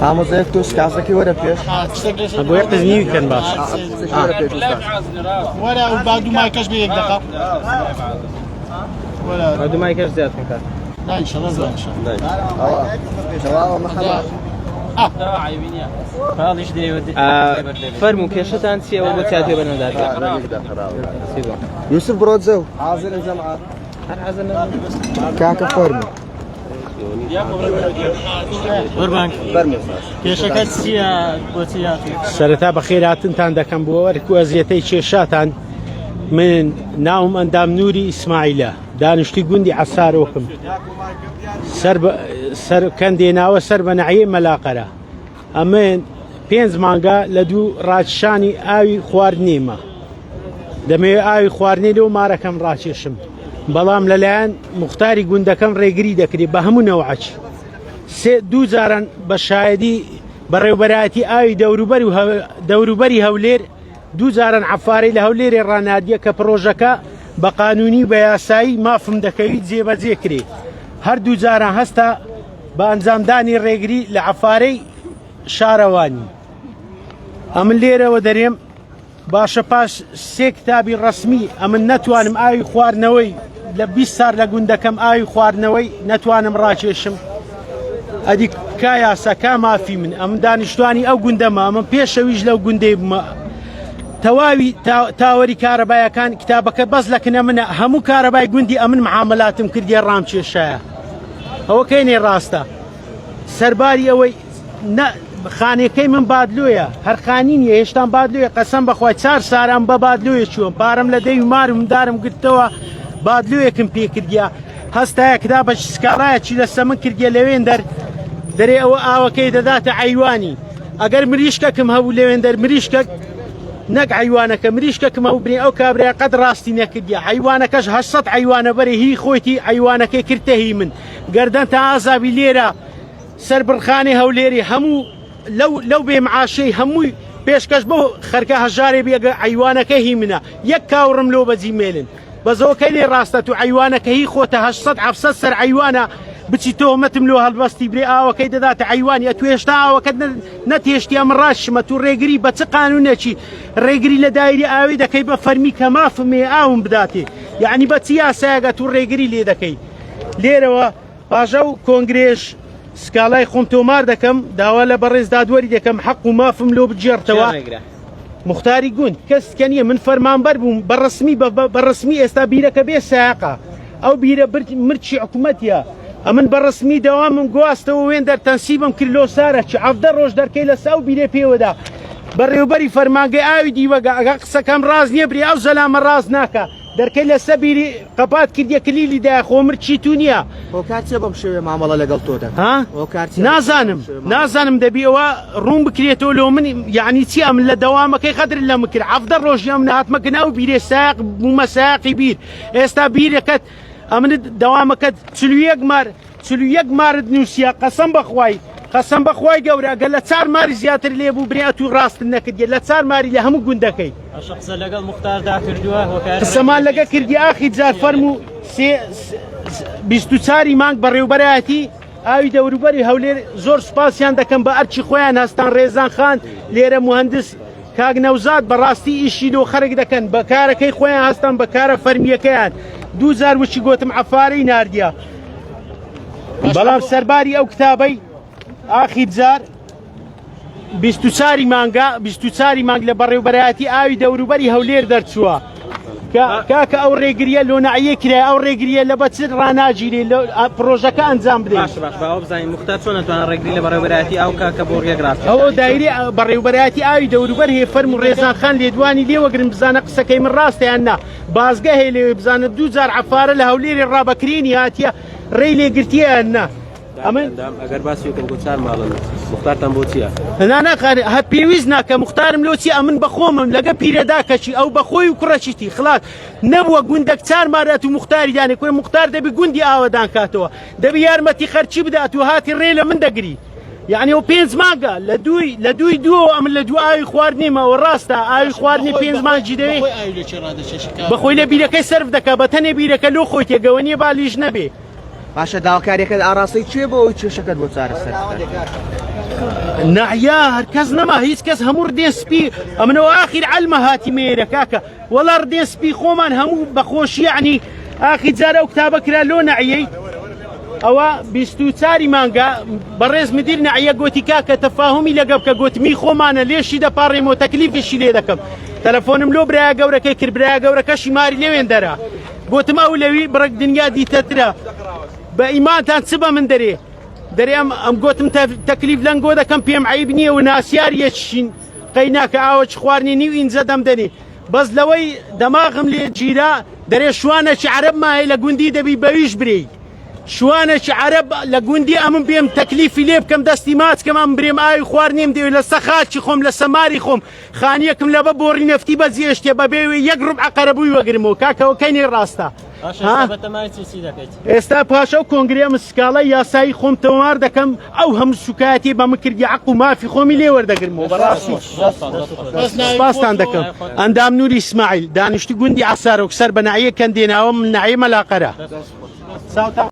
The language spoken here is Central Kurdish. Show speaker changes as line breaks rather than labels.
ئامۆزایەک تۆ سکازەکەی وەرە پێش
بۆ یەک قز نیوی کەن باش
وەرە پێش ئوستاز.
وەرە و با دوو مایکەش بێ یەک دەقە وەرە
با دوو مایکەش زیاد کەن کاک
دانیشە بەس دانیشە
ئەوە تەواوە محەممەد
فەرموو کێشەتان چییە بۆ چاتێ بەنە دادگا
یوسف بڕۆ جەو کاکە فەرموو
قوربان کێشەکە چییە بۆچی هاتووی؟
سەرەتا بەخێراتنتان دەکەم بۆ ئەرک و ئەزیەتەی کێشاتان من ناوم ئەندام نوری ئیسماعیلە دانیشتی گوندی عەسارۆکم سەر بە سەر کەندێ ناوە سەر بە نەعیەی مەلاقەرە ئەمن پێنج مانگە لە دوو ڕاکیشانی ئاوی خواردنیمە دەمەوێت ئاوی خواردنی لەو مارەکەم ڕاکێشم بەڵام لەلایەن مختاری گوندەکەم ڕێگری دەکرێت بە هەموو نەوعەک سێ دوو جاران بە شایدی بەڕێوبەرایەتی ئاوی دەوروبەر و دەوروبەری هەولێر دوو جاران عەفارەی لە هەولێرێ ڕاناردیە کە پڕۆژەکە بە قانونی و بە یاسایی مافم دەکەویت جێبەجێ کرێ هەردوو جاران هەستا بە ئەنجامدانی ڕێگری لە عەفارەی شارەوانی ئەمن لێرەوە دەرێم باشە پاش سێ کتابی ڕەسمی ئەمن نەتوانم ئاوی خواردنەوەی لە 20 سار لە گوندەکەم ئاوی خواردنەوەی نەتوانم ڕاکێشم ئەدی کا یاسا کا مافی من ئەمن دانیشتوانی ئەو گوندەمە ئەمن پێشەویش لەو گوندەی بوومە تەواوی تاوەری کارەبایەکان کتابەکە بەس لە کنە منە هەموو کارەبای گوندی ئەمن معاملاتم کردیە ڕام کێشایە ئەوە کەینێ ڕاستە سەرباری ئەوەی نە خانەکەی من بادلۆیە هەر خانی نیە هێشتان بادلۆیە قەسەم بەخوای چار ساران بە بادلۆیە چووم پارەم لە دەی و مارم دارم گرتەوە بادلۆیەکم پێکردە هەستایە کدا بە سکاڵایەکی لەسە من کردیە لەوێن دەر دەرێ ئەوە ئاوەکەی دەداتە عیوانی ئەگەر مریشکەکم هەبوو لەوێن دەر مریشکەک نەک عیوانەکە مریشکەکم هەبوو برێ ئەو کابرا قەت ڕاستی نەکردیە عیوانەکەش 800 عیوانە بەرێ هی خۆیتی عیوانەکەی کردە هی من گەردەن تا ئازابی لێرە سەربڕخانەی هەولێری هەموو لەو لەو بێ معاشەی هەمووی پێشکەش بۆ خەرکە هەژارێ بێگە عیوانەکە هی منە یەک کاوڕم لۆ بەجی مێلن بەزەوە کەی ڕاستە تو عیوانەکە هی خۆتە 800 700 سەر عیوانە بچی تۆمەتم لۆ هەڵبەستی برێ ئاوەکەی دەداتە عیوانی ئەتو هێشتا ئاوەکەت نەتێشتی ئەمە ڕاشمە تو ڕێگری بە چ قانونێکی ڕێگری لە دایری ئاوی دەکەی بە فەرمی کە مافم هەیە ئاوم بداتێ یعنی بە چ یاسایەکە تو ڕێگری لێ دەکەی لێرەوە پاژە و کۆنگرێش سکاڵای خۆم تۆمار دەکەم داوا لە بەڕێز دادوەری دەکەم حەق و مافم لۆ بگێڕتەوە مختاری گوند کەس کە نییە من فەرمانبەر بووم بە ڕسمی بە ڕسمی ئێستا بیرەکە بێ ساقە ئەو بیرە مرچی حکوومەتە ئەمن بە ڕسمی دەوامم گواستەوە وێن دەر تەنسیبم کرد لۆ سارە چ عەفدە ڕۆژ دەرکەی لەسە ئەو بیرێ پێوەدا بەڕێوبەری فەرمانگەی ئاوی دیوەگە ئەگە قسەکەم ڕاست نییە بری ئەو زەلامە ڕاست ناکە دەرکەی لەسە بیری قەپات کردیە کلیلی دایە خۆ مرچی تو نییە.
هۆکار چیە بەم شێوەیە مامەڵە لەگەڵ تۆ دەکات؟
ها؟
هۆکار چیە بەم
نازانم
شێوەیە مامەڵە
نازانم دەبی ئەوە ڕوون بکرێتەوە لۆ من یعنی چی ئەمن لە دەوامەکەی غەدر لە من کرد عەفدە ڕۆژی ئەمن هاتمە گنا و بیرێ سایەق بوومە سایەقی بیر ئێستا بیرەکەت ئەمن دەوامەکەت 41 مار 41 مارت نووسیە قەسەم بەخوای قەسەم بەخوای گەورە گەر لە چار ماری زیاتر لێ بوو برێ ئەتوو ڕاستت نەکردیە لە چار ماری لە هەموو گوندەکەی
باشە قسە لەگەڵ موختاردا کردووە هۆکاری
قسەمان لەگە کردی ئاخی جار فەرموو سێ 24 مانگ بەڕێوبەرایەتی ئاوی دەوروبەری هەولێر زۆر سوپاسیان دەکەم بە ئەرچی خۆیان هەستان ڕێزان خان لێرە مهندس کاک نەوزاد بەڕاستی ئیشی لۆ خەرک دەکەن بە کارەکەی خۆیان هەستان بە کارە فەرمیەکەیان دوو جار وچی گۆتم عەفارەی ناردیە بەڵام سەرباری ئەو کتابەی ئاخیر جار 24 مانگە 24 مانگ لە بەڕێوبەرایەتی ئاوی دەوروبەری هەولێر دەرچووە کاکە ئەو ڕێگریە لۆ نەعیە کرای ئەو ڕێگریە لە بەچر ڕناگیرێ لە پرۆژەکە ئەنجام بدەین
باش باش باوە بزانین مختار چۆن ئەتوانێت ڕێگری لە بەڕێوبەرایەتی ئاو کا کە بۆ ڕێگ ڕاست
ئەو دایری بەڕێوبەرایەتی ئاوی دەوروبەر هەیە فەرم و ڕێزان خان لێدوانی لێوەگرن بزانە قسەکەی من ڕاستە یان نا بازگە هەیە لەوێ بزانە دوو جار عەفارە لە هەولێری ڕابەکرینی هاتیە ڕێی لێگرتیە یان نا ئەمن
ئەگەر باسی وکەم بۆ چار ماڵن مختارتان بۆ چییە؟
نا نا هە پێویست ناکە مختارم لۆ چی ئەمن بەخۆمم لەگە پیرەدا کەچی ئەو بەخۆی و کوڕەچیتی خلاص نەبووە گوندەک چار مارەت و مختاری دانێ کوڕە مختار دەبی گوندی ئاوەدان کاتەوە دەبی یارمەتی خەرچی بدات و هاتی ڕێ لە من دەگری یعنی ئەو پێنج مانگە لە دووی لە دووی دووەوە ئەمن لە دوو ئاوی خواردنیمەوە ڕاستە ئاوی خواردنی پێنج مانگی دەوێ بەخۆی لە بیرەکەی سەرف دەکا بە تەنێ بیرەکە لۆ خۆی تێگەوە نییە با لیژ نەبێ.
باشە داواکاریەکەت ئاڕاستەی کوێ بۆ ئەوەی کێشەکەت بۆ چارەسەر بکەن؟
نەعیا هەر کەس نەما هیچ کەس هەموو ردێن سپی ئەمنەوە ئاخیر عەلمە هاتی مێرە کاکە وەڵا ردێن سپی خۆمان هەموو بەخۆشی یعنی ئاخی جار ئەو کتابە کرا لۆ نەعیەی ئەوە 24 مانگە بەڕێز مدیر نەعیە گۆتی کاکە تەفاهمی لەگە بکە گۆتمی خۆمانە لێشی دەپاڕێمەوە تەکلیفیشی لێ دەکەم تەلەفۆنم لۆ برایە گەورەکەی کرد برایە گەورەکەشی ماری لێوێن دەرا گۆتم ئەو لەوی بڕک دنیا دیتەترە بە ئیمانتان چ بە من دەرێ دەرێ ئەم ئەم گۆتم تەکلیف لەنگۆ دەکەم پێم عیب نییە و ناسیار یەکشین قەی ناکە ئاوە چ خواردنی نیو ئینجە دەم دەنێ بەس لەوەی دەماغم لێ گیرا دەرێ شوانێکی عەرەب مایە لە گوندی دەبی بەویش برێی شوانێکی عەرەب لە گوندی ئەمن بێم تەکلیفی لێ بکەم دەستی ماچ کەم ئەم برێم ئاوی خواردنیم دەوێ لە سەخاکی خۆم لە سەماری خۆم خانیەکم لەبە بۆڕی نەفتی بەجێشتێ بەبێ یەک ڕوبع قەرەبووی وەگرمەوە کاکەوە کەینی ڕاستە ئێستا پاش ئەو کۆنگرەیە من سکاڵای یاسایی خۆم تۆمار دەکەم ئەو هەموو سوکایەتی بە من کردی عەق و مافی خۆمی لێ وەردەگرمەوە بەڕاستی سپاستان دەکەم ئەندام نوری ئیسماعیل دانیشتوی گوندی عەسارۆک سەر بە ناحیە کەندێناوە من ناحیە مەلاقەرە.